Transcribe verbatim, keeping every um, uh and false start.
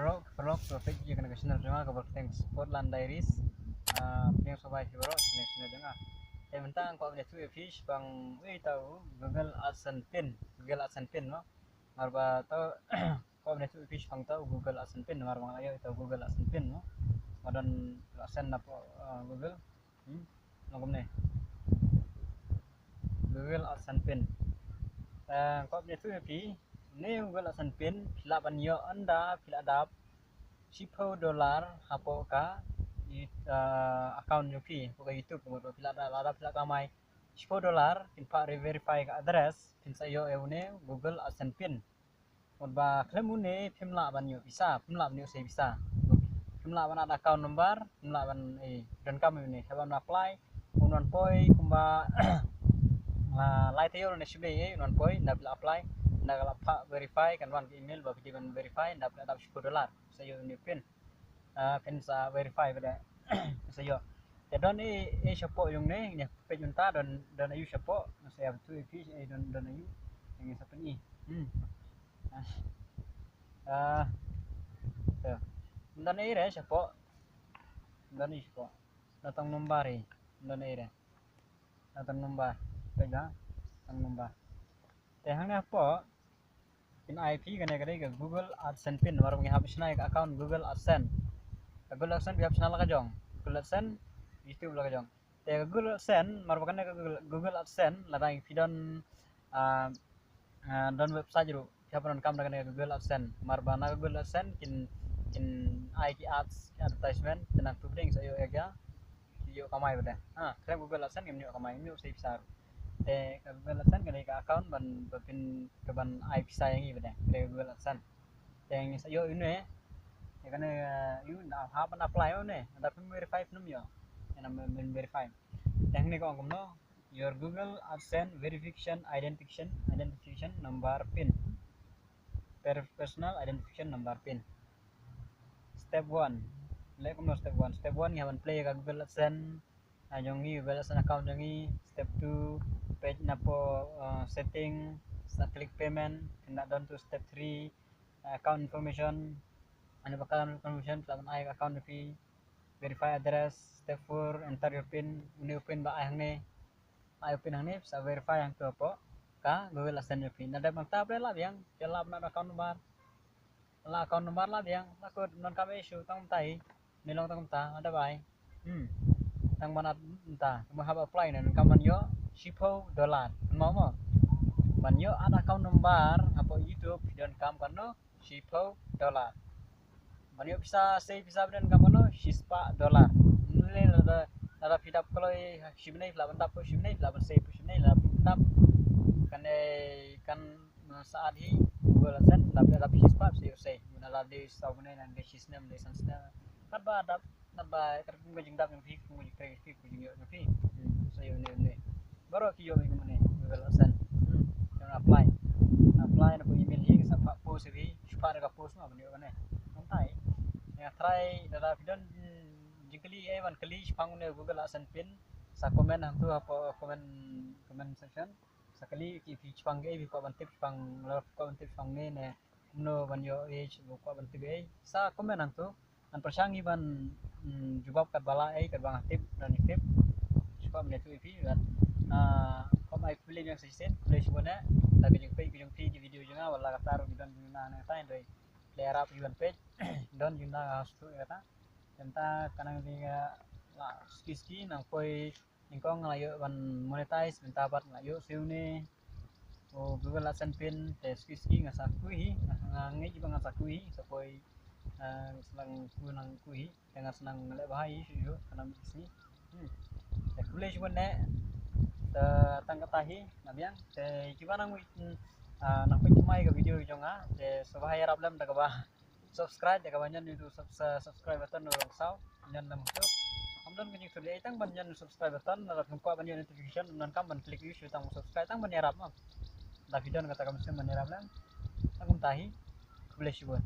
Paralok, paralok, to peit ïa kane ka channel jong nga kaba kyrteng Sportland Diaries. Ah, pdiang sngewbha ïa phi baroh kane ka channel jong nga. Te mynta nga kwah ban ïathuh ïa phi shaphang uei uta u Google AdSense pin, Google AdSense pin mo. Namar ba to kwah ban ïathuh ïa phi shaphang uta u Google AdSense pin, namar ba nga la ïoh ïa uta u Google AdSense pin mo. Nga don AdSense na, ah, Google. Hmm. Long kumne. Google AdSense pin. Eh, kwah ban ïathuh ïa phi, ne Google AdSense pin, phi lah ban ïoh ynda phi la dap shiphew dollar hapoh ka, eh, account jong phi, hapoh ka YouTube, phi lah da, lada phi la kamai shiphew dollar, phin phah re-verify ka address, phin sa ïoh ïa une Google AdSense pin. Mut ba khlem une phim lah ban ïoh pisa, phim lah ban ïoh sei pisa. Phim lah ban add account number, phim lah ban, eh, donkam ïa une, haba apply, un wan poi kumba, ah, lai taïew ne shibnai, eh, un wan poi, ynda phi la apply, ynda ka la phah verify, kan wan ka email ba phi dei ban verify, ynda phi la dap shiphew dollar, sa ïoh une pin. Ah, phin sa verify bad sa ïoh. Te don ei ei shapoh jong ne, ne peit mynta don, don aïu shapoh, sa ïathuh ïa phi, eh, don, don aïu. Ngin sa pyni. Hmm. Ah. Ah. Te. Don ei re shapoh. Don ei shapoh. Don tang number ei. Don ei re. Don tang number. Peit ba. Tang number. Te hangne hapoh phin ai phi kane ka dei ka Google AdSense pin, namar ba ngi hap shna ïa ka account Google AdSense. Ka Google AdSense phi hap shna la ka jong. Google AdSense, YouTube la ka jong. Te ka Google AdSense, namar ba kane ka Google, Google AdSense, lada phi don, ah, ah, don website ruh, phi hap ban donkam da kane ka Google AdSense. Namar ba na ka Google AdSense kin, kin ai ki ads, ki advertisement, te nangtu pdeng sa ïoh ïa ka, ïoh kamai bad. Ha, khlem Google AdSense ngim ïoh kamai, ngim ïoh sei pisa ruh. Te ka Google AdSense ka dei ka account ban, ban pyn, ka ban ai pisa ïa ngi bad. Ka dei ka Google AdSense. Te ngi sa ïoh ïa une. Ïa kane, eh, ïa une, hap ban apply ïa une. Lada phim verify phim ïoh. Ïa na men, men verify. Te hangne ka ong kumno, your Google AdSense verification identification, identification number pin. Per-, personal identification number pin. Step one. Leh kumno step one? Step one ngi hap ban plie ïa ka Google AdSense, ah, jong ngi, Google AdSense account jong ngi. Step two, peit napoh, ah, setting, sa click payment, kynda don tu step three, ah, account information, ane ba account information, phi lah ban ai account fee, verify address, step four, enter your pin, une u pin ba ai hangne, ai u pin hangne, sa verify hangtu hapoh ka Google AdSense jong phi. Nda dep nangta phi lah biang, phi lah ban add account number. La account number la biang, la kut, don kam issue tang mynta hi. Ne long tang mynta, ada bai. Hmm. Tang ban add mynta, mo hap apply ne, don kam ban ïoh shiphew dollar. Mo mo. Ban ïoh add account number hapoh YouTube, don kam kano, shiphew dollar. Ban ïoh pisa, sei pisa, don kam kano, shispah dollar. Ne lada, lada phi dap kloi shibnai, phi lah ban dap shibnai, phi lah ban sei shibnai, lada phi dap. Kane kan, eh, sa add hi Google AdSense, dap, dap shispah, sei, sei. Mynta la dei saw mynne, nang dei shisnem, dei san snem. Katba dap, katba, kat kum ka jingdap jong phi, kum ka jingtrei jong phi, kum ka jingïoh jong phi. Hmm, sa ïoh ne, ne. Baroh ki ïoh ïa kane, Google AdSense. Hmm, jong apply. Apply na phi email hi, sa phah post hi, shispah da ka post ma, ban ïoh kane. Nang tai. Ïa try, lada phi don, hmm, jingkylli, eh, ban kylli shaphang ne Google AdSense pin. Sa comment hangtu hapoh comment, comment section. Sa kylli ki phi shaphang ei, phi kwah ban tip shaphang, lada phi kwah ban tip shaphang ne, ne kumno ban ïoh ei, phi kwah ban tip ei. Sa comment hangtu. Ngan pyrshang hi ban, mm, jubab katba lah ei, katba nga tip, don tip. Shuwa ban ïathuh ïa phi, bad, ah, kum ai khublei biang sa shisien, khublei shibun eh. Da ka jingpeit ka jong phi ki video jong nga, wat la katta ruh ki don jingna ne katta, hynrei khublei ïarap hi ban peit. Don jingna nga shu ïa kata. Mynta ka nang dei, ah, la suki suki nang poi nyngkong nga la ïoh ban monetize, mynta pat nga la ïoh siew ne. O Google AdSense pin, te suki suki nga sa kiew hi, nga, nga ngeit ba nga sa kiew hi, sa poi, eh, sa nang kiew nang kiew hi, te nga sa nang leh bha hi shuh shuh, ka nang mih sngi. Hmm. Te khublei shibun eh, te tang katta hi, nga biang, te kiba nang mih, hmm, ah, nang peit thymmai ka video jong nga, te sngewbha ïarap lem da kaba subscribe, da kaba ñion ïa utu sub-, sa-, subscribe button u long saw, ñion lem utu. Kam don ka jingkyrmen ei tang ban ñion subscribe button, lada phim kwah ban ïoh notification, don kam ban click ïa u shu tang subscribe, tang ban ïarap mo. Da phi don kata ka mynsiem ban ïarap lem. Tang kumta hi. Khublei shibun.